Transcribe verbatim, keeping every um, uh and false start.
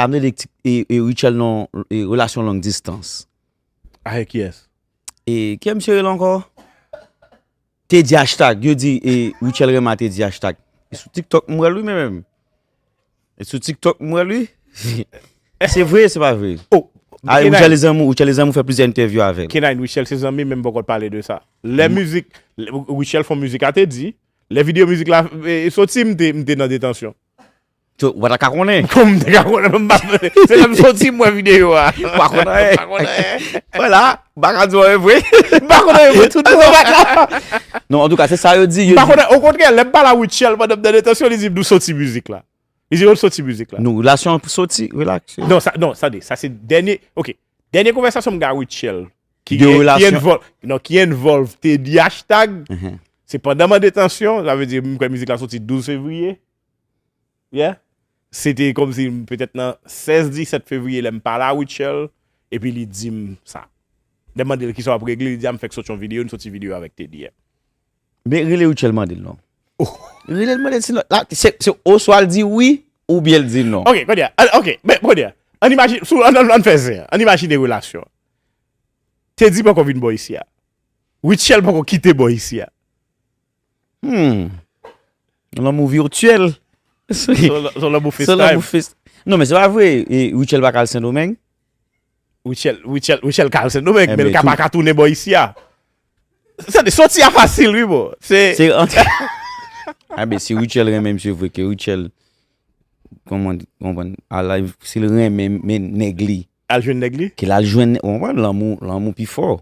Amnede e, e Rutshelle nan e, relasyon long distance. Avèk kiyès? E ki misye rele ankò? Te di hashtag, yo di e Rutshelle renmen te di hashtag. E sou TikTok m wè l wi menm. E sou TikTok m wè l wi. Se vre, se pa vre? Oh, Ah, Rutshelle Lezamou, Rutshelle Lezamou fè plizyè entèvyou avè l. Kenine, Rutshelle se zanmi, men m poko pale de sa. Lè mizik, Rutshelle fè mizik a te di, lè videyo mizik la e, soti, m te, m te nan detansyon. Ou pa ta ka konnen. Kòm m te ka konnen, m pa konnen. Se lè m soti m wè videyo a. Pa konnen. Pa konnen. Vwala, m pa ka di w vre. M pa konnen vre tout sa bat la. Non, antouka, se sa yo di. Yo M pa di konnen, okontrè, lè m pale a Rutshelle pandan m nan detansyon, li di m nou soti mizik la. Li di nou soti mizik la. Nou relasyon pou soti, relax. Non, sa, non, sa de, sa se dènye, ok. Dènye konvèsasyon m gen a Rutshelle. Ki De gen, ki relasyon. Involve, non, ki involve te di hashtag. Mhm. Se pandan m an detansyon, sa vle di, m kwè mizik la soti douz fevriye. Yeah. Se te kòmsi petèt nan sèz disèt fevriye lè m pale a Rutshelle, epi li di m sa. Lè m mande l kisa w ap regle, li di a m fèk soti yon videyo, n soti videyo avèk Teddy. Yeah. Men rele Rutshelle mande l non. Rele l mande l sinon, la, se, se oswa l di wi, oubyen l di non. Ok, kounye a, an- ok, men kounye a, an imajine, sou, an, an, an fè zen, an imajine relasyon. Teddy poko vin bò isi a. Rutshelle poko kite bò isi a. Hmm. Lanmou virtyèl. Son lanmou Se lanmou FaceTime. Face. Non, men se pa vre. E Rutshelle pa ka al Sendomeng. Rutshelle, Rutshelle, Rutshelle ka al Sendomeng, Eh men l ben, ka tou- pa ka tounen bò isi a. Sa de soti a fasil, wi, bro. Se, Se antre. Ah ben, si Rutshelle renmen misye vre, ke Rutshelle, kòman, konprann, a live, si l renmen men nèg li, al jwenn nèg li. ke l al jwenn, ou konprann, lanmou, lanmou pi fò.